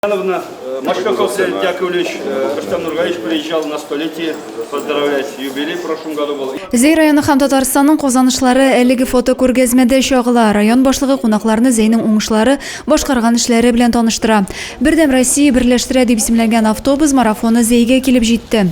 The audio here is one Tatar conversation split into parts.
Ивановна, Машкаков Леонид Яковлевич, Рөстәм Нургалиевич приезжал на столетие поздравлять, юбилей в прошлом году был. Зәй районы һәм Татарстанның казанышлары әлеге фотокүргәзмәдә чагыла. Район башлыгы кунакларны Зәйнең уңышлары, башкарган эшләре белән таныштыра. Бердәм Россия берләштерә дип исемләнгән автобус марафоны Зәйгә килеп җитте.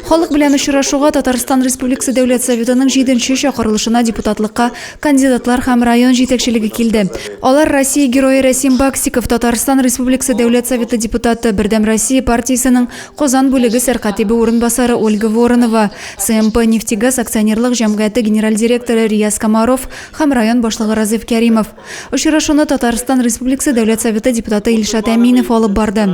Халык белән очрашуга Татарстан Республикасы Дәүләт Советының җиденче чакырылышына депутатлыкка кандидатлар һәм район җитәкчелеге килде. Алар Россия Герое Рәсим Баксиков, Татарстан Республикасы Дәүләт Советы депутаты, Бердәм Россия партиясенең Казан бүлеге сәркатибе урынбасары Ольга Воронова, СМП Нефтегаз акционерлык җәмгыяте генераль директоры Рияз Комаров һәм район башлыгы Разыйф Кәримов. Очрашуны Татарстан Республикасы Дәүләт Советы депутаты Илшат Әминов алып барды.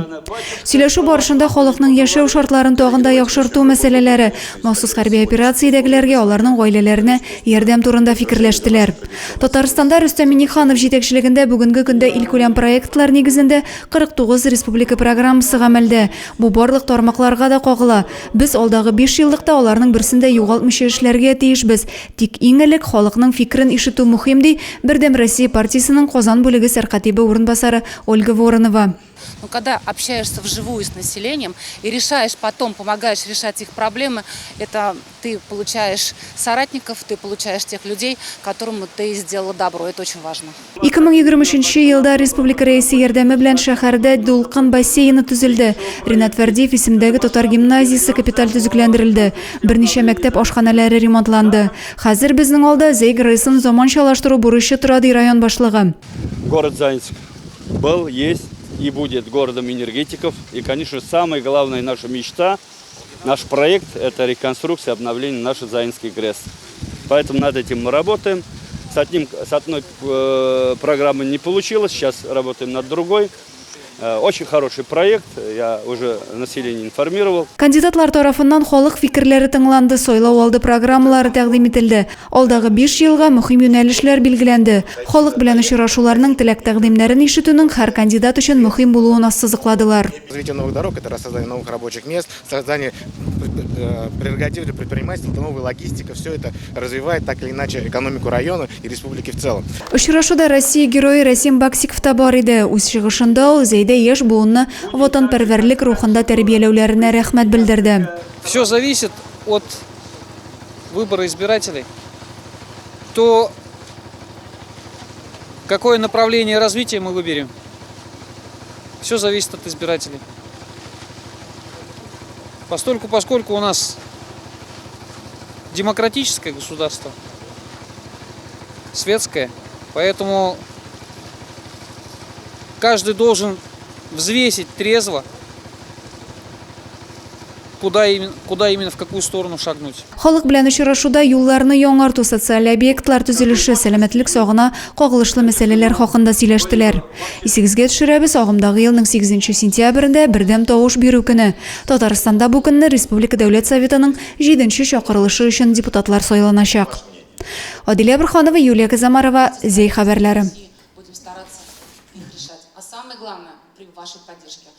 Сөйләшү барышында халыкның яшәү шартларын тагын да яхшырту мәсьәләләре, махсус хәрби операциядәгеләргә, аларның гаиләләренә ярдәм турында фикерләштеләр. Татарстанда Рөстәм Миңнеханов җитәкчелегендә бүгенге көндә илкүләм проектлар нигезендә 49 республика программасы гамәлдә. Бу барлык тармакларга да кагыла. Без алдагы биш еллыкта аларның берсен дә югалтмыйча эшләргә тиешбез. Тик иң элек халыкның фикерен ишетү мөһим, ди Бердәм Россия партиясенең Казан бүлеге сәркатибе урынбасары Ольга Воронова. Но когда общаешься вживую с населением и решаешь потом, помогаешь решать их проблемы, это ты получаешь соратников, ты получаешь тех людей, которым ты сделала добро. Это очень важно. 2023 елда республика Рәисе ярдәме белән шәһәрдә Дулкын бассейны төзелде. Ринат Фәрдиев исемендәге татар гимназиясе капиталь төзекләндерелде. Берничә мәктәп ашханәләре ремонтланды. Хәзер безнең алда Зәй ГРЭСын заманчалаштыру бурычы тора, ди район башлыгы. Город Заинск был, есть и будет городом энергетиков. И, конечно, самая главная наша мечта, наш проект – это реконструкция, обновление нашей Заинской ГРЭС. Поэтому над этим мы работаем. С, одним, с одной программы не получилось, сейчас работаем над другой. Очень хороший проект, я уже население информировал. Кандидатлар тарафыннан халык фикерләре тыңланды, сайлау алды программалары тәкъдим ителде. Алдагы биш елга мөһим юнәлешләр билгеләнде. Халык белән очрашуларның теләк-тәкъдимнәрен ишетүнең һәр кандидат өчен мөһим булуын ассызыкладылар. Развитие новых дорог – это создание новых рабочих мест, создание прерогатив для предпринимательства, это новая логистика. Все это развивает так или иначе экономику района и республики в целом. Очрашуда Россия Герое Рәсим Баксиков та бар иде. Үз чыгышында ул Зәйдә яшь буынны ватанпәрвәрлек рухында тәрбияләүләренә рәхмәт белдерде. Все зависит от выбора избирателей. То, какое направление развития мы выберем, все зависит от избирателей. Постольку, поскольку у нас демократическое государство, светское, поэтому каждый должен взвесить трезво, куда именно, куда именно, в какую сторону шагнуть. Халык белән очрашуда юлларны яңарту, социаль объектлар төзелеше, сәламәтлек сагына кагылышлы мәсьәләләр хакында сөйләштеләр. Исегезгә төшерәбез, агымдагы елның 8 сентябрендә бердәм тавыш бирү көне. Татарстанда бу көнне Республика Дәүләт Советының җиденче чакырылышы өчен депутатлар сайланачак. Адилә Борһанова, Юлия Казамарова, Зәй хәбәрләре. Будем стараться их решать. А самое главное, при вашей поддержке.